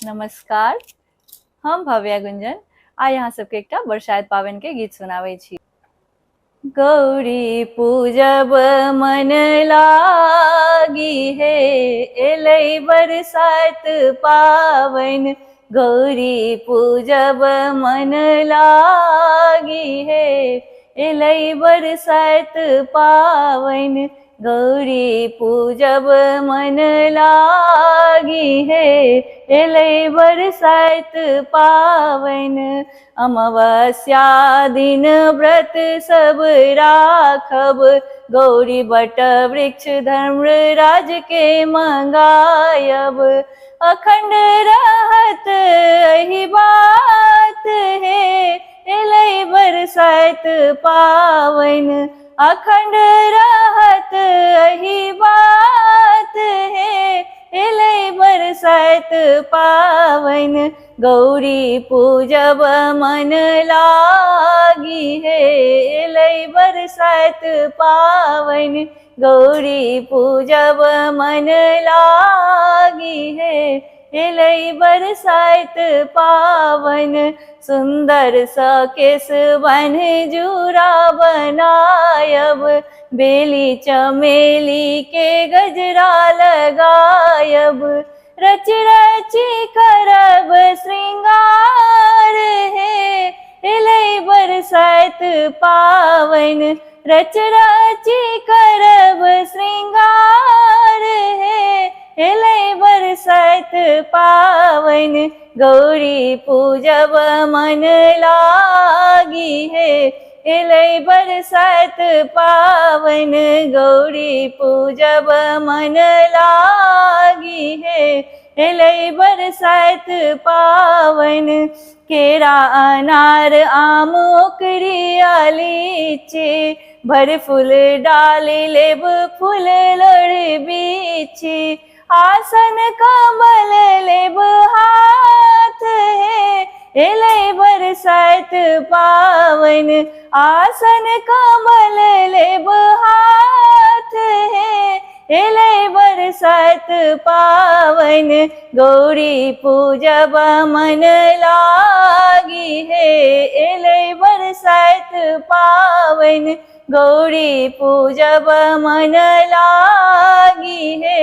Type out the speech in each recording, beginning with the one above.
नमस्कार, हम भव्या गुंजन आइ अहाँ सबके एकटा बरसाइत पाबनि के गीत सुनाबै छी। गौरी पूजब मन लागी हे, एलै बरसाइत पाबनि। गौरी पूजब मन लागी हे, एलै बरसाइत पाबनि। गौरी पूजब मन लागी हे, एलै बरसाइत पाबनि। अमावस्या दिन व्रत सब राखब, गौरी बट वृक्ष धर्म राज के मंगायब। अखंड रहत एहि बात हे, एलै बरसाइत पाबनि। अखंड रहत एहि बात हे, एलै बरसाइत पाबनि। गौरी पूजब मन लागी हे, एलै बरसाइत पाबनि। गौरी पूजब मन लागी हे, एलै बरसाइत पाबनि। सुन्दर सँ केश बान्हि जूड़ा बनायब, बेली चमेली के गजरा लगायब। रच रचि करब श्रृंगार हे, एलै बरसाइत पाबनि। रच रचि करब श्रृंगार हे, एलै बरसाइत पाबनि। गौरी पूजब मन लागी हे, एलै बरसाइत पाबनि। गौरी पूजब मन लागी हे, एलै बरसाइत पाबनि। केरा अनार आम ओकरी लीची, भर फूल डाली लेब फूल लोढ़ी बीछी। आसन कमल लेब हाथ हे, एलै बरसाइत पाबनि। आसन कमल लेब हाथ हे, एलै बरसाइत पाबनि। गौरी पूजब मन लागी हे, एलै बरसाइत पाबनि। गौरी पूजब मन लागी हे,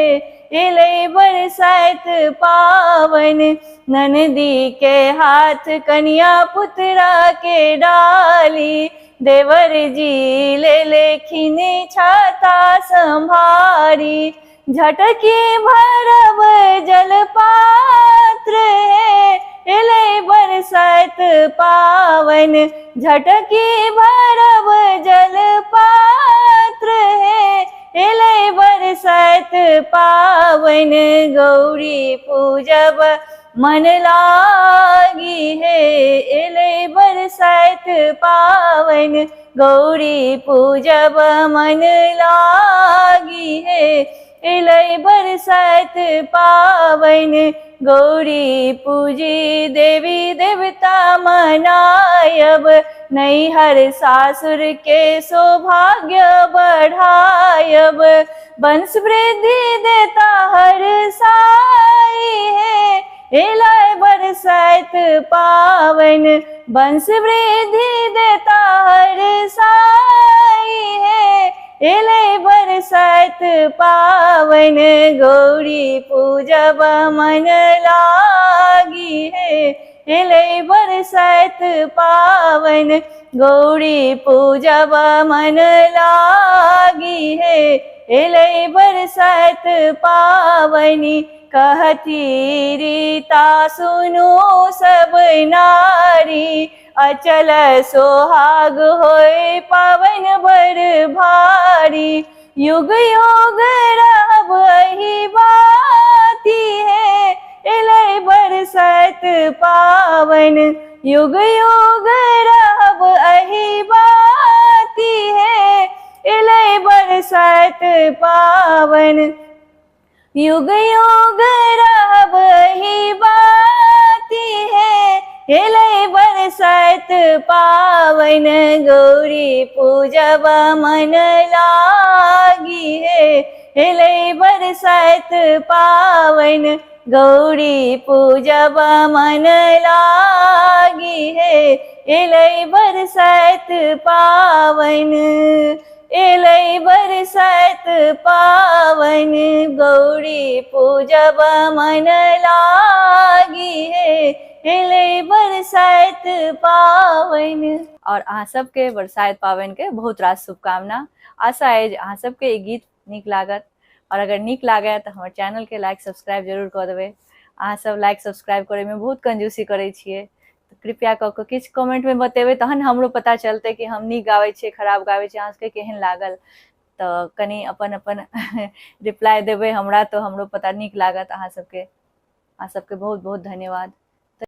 एलै बरसाइत पाबनि। ननदी के हाथ कनिया पुतरा के डाली, देवर जी ले लेखिन छाता संभारी। झटकी भरब जल पात्र हे, एलै बरसाइत पाबनि। झटकी भरब जल पात्र हे, एलै बरसाइत पाबनि। गौरी पूजब मन लागी हे, एलै बरसाइत पाबनि। गौरी पूजब मन लागी हे, एलै बरसाइत पाबनि। गौरी पूजी देवी देवता मनायब, नैहर सासुर के सौभाग्य बढ़ायब। वंश वृद्धि देता हर साई हे, एलै बरसाइत पाबनि। वंश वृद्धि देता हर साई हे, एलै बरसाइत पाबनि। गौरी पूजब मन लागी हे, एलै बरसाइत पाबनि। गौरी पूजब मन लागी हे, एलै बरसाइत पाबनि। कहती रीता सुनू सब नारी, अचल सोहाग होय पावन बर भारी। युग युग रहब एहि बाती हे, एलै बरसाइत पाबनि। युग युग रहब एहि बाती हे, एलै बरसाइत पाबनि। युग युग रहब एहि बाती हे, एलै बरसाइत पाबनि। गौरी पूजब मन लागी हे, एलै बरसाइत पाबनि। गौरी पूजब मन लागी हे, एलै बरसाइत पावन, एलै बरसाइत पावन। गौरी पूजब मन लागी हे, एलै बरसाइत पावन। और अहाँ सबके बरसाइत पावन के बहुत रास शुभकामना। आशा अइ जे अहाँ सबके ई गीत नीक लागत, और अगर नीक लागै तऽ हमर चैनल के लाइक सब्सक्राइब जरूर कऽ देबै। अहाँ सब लाइक सब्सक्राइब करैमे बहुत कंजूसी करै छियै, तऽ कृपया कऽ कऽ किछु कमेंटमे बतेबै, तहन हमरो पता चलतै कि हम नीक गाबै छियै, खराब गाबै छियै, अहाँ सबके केहन लागल। तऽ कनि अपन अपन रिप्लाई देबै हमरा, तऽ हमरो पता नीक लागत अहाँ सबके। अहाँ सबके बहुत बहुत धन्यवाद।